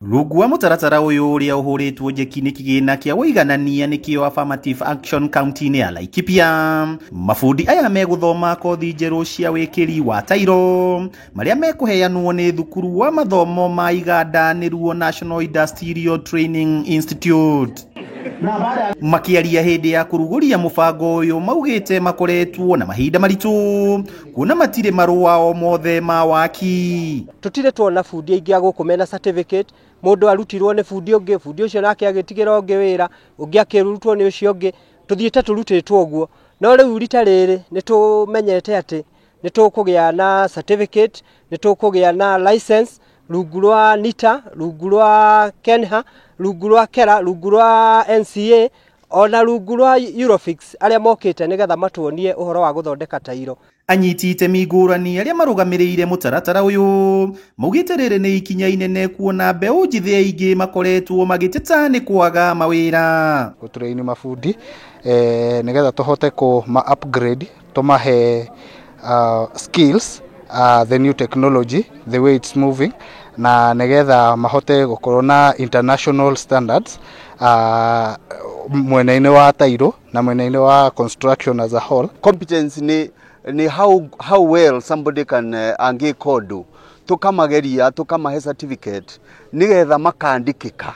Rungu wa mũtaratara ũyũ ũrĩa ũhũrĩtwo njeki nĩ kĩgĩna kĩa ũiganania nĩkĩo Affirmative Action kaunti-inĩ ya Laikipia, mabundi aya megũthoma kothi njerũ cia wĩkĩri wa tairo marĩa mekũheanwo nĩ thukuru wa mathomo ma iganda nĩruo National Industrial Training Institute. Makĩaria hĩndĩ ya kũrugũria mũbango ũyũ, maugĩte makoretwo na mahinda maritũ kuona matirĩ marũa o mothe ma waki. Tũtirĩ tuona bundi aingĩ a gũkũ mena certificate. Mũndũ arutirwo nĩ bundi ũngĩ, bundi ũcio nake agĩtigĩra ũngĩ wĩra, ũngĩ akĩrutwo nĩ ũcio ũngĩ, tũthiĩte tũrutĩtwo ũguo. No rĩu rita rĩrĩ nĩ tũmenyete atĩ nĩ tũkũgĩa na certificate, nĩ tũkũgĩa na license rungu rwa NITA, rungu rwa KENHA, rungu rwa KERA, rungu rwa NCA, ona rungu rwa Eurofix arĩa mokĩte nĩgetha matuonie ũhoro wa gũthondeka tairo. Anyiti itemi ngũrani arĩa marũgamĩrĩire mũtaratara ũyũ maugĩte rĩrĩ nĩ ikinya inene kuona mbeũ njĩthĩ aingĩ makoretwo magĩteta nĩ kwaga mawĩra. Gũtũraini mabundi nĩgetha tũhote kũma upgrade, tũmahe skills, the new technology, the way it's moving, na nĩgetha mahote gũkorwo na international standards mwena-inĩ wa tairo na mwena-inĩ wa construction as a whole. Competence nĩ how well somebody can angĩka ũndũ, tũkamageria, tũkamahe certificate nĩgetha makandĩkĩka,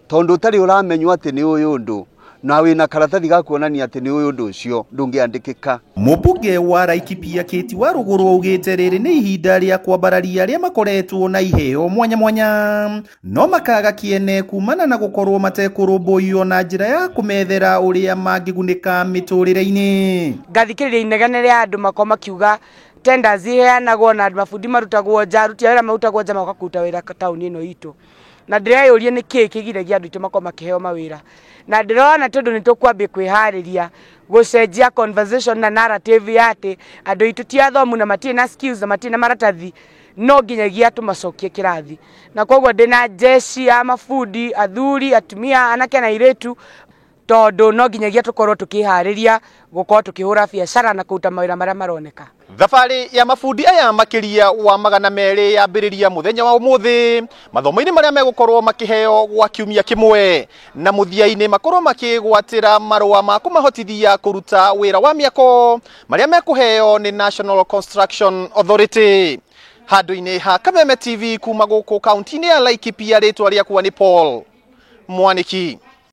tondũ ũtarĩ ũramenywo atĩ nĩ ũyũ ũndũ na wĩna karatathi ga kuonania atĩ nĩ ũyũ ũndũ ũcio, ndũngĩandĩkĩka. Mũmbunge wa Laikipia Kate Warũgũrũ augĩte rĩrĩ nĩ ihinda rĩa kwambararia arĩa makoretwo na iheo mwanya mwanya no makaga kĩene kumana na gũkorwo matekũrũmbũiyo na njĩra ya kũmethera ũrĩa mangĩgunĩka mĩtũrĩre-inĩ. Ngathikĩrĩria inegene rĩa andũ makorwo makiuga tenders iheanagwo na andũ mabundi marutagwo nja, aruti a wĩra marutagwo nja magoka kũruta wĩra taũni ĩno itũ, na ndĩreyũria nĩ kĩĩ kĩgiragia andũ aitũ makorwo makĩheo mawĩra. Na ndĩrona tondũ nĩ tũkwambia kwĩharĩria gũcenjia conversation na narrative ya atĩ andũ aitũ ti athomu na matirĩ na skills na matirĩ na maratathi, no nginyagia tũmacokie kĩrathi. Na koguo ndĩna jeshi ya mabundi, athuri, atumia, anake na airĩtu, tondũ no nginyagia tũkorwo tũkĩharĩria gũkorwo tũkĩhũra biacara na kũruta mawĩra marĩa maroneka. Thabarĩ ya mabundi aya makĩria wa 200 yambĩrĩria mũthenya wa ũmũthĩ mathomo-inĩ marĩa megũkorwo makĩheo gwa kiumia kĩmwe, na mũthia-inĩ makorwo makĩgwatĩra marũa ma kũmahotithia kũruta wĩra wa mĩako marĩa mekũheo nĩ National Construction Authority. Handũ-inĩ ha Kameme TV kuma gũkũ kaunti-inĩ ya Laikipia, rĩtwa rĩakwa nĩ Paul Mwaniki.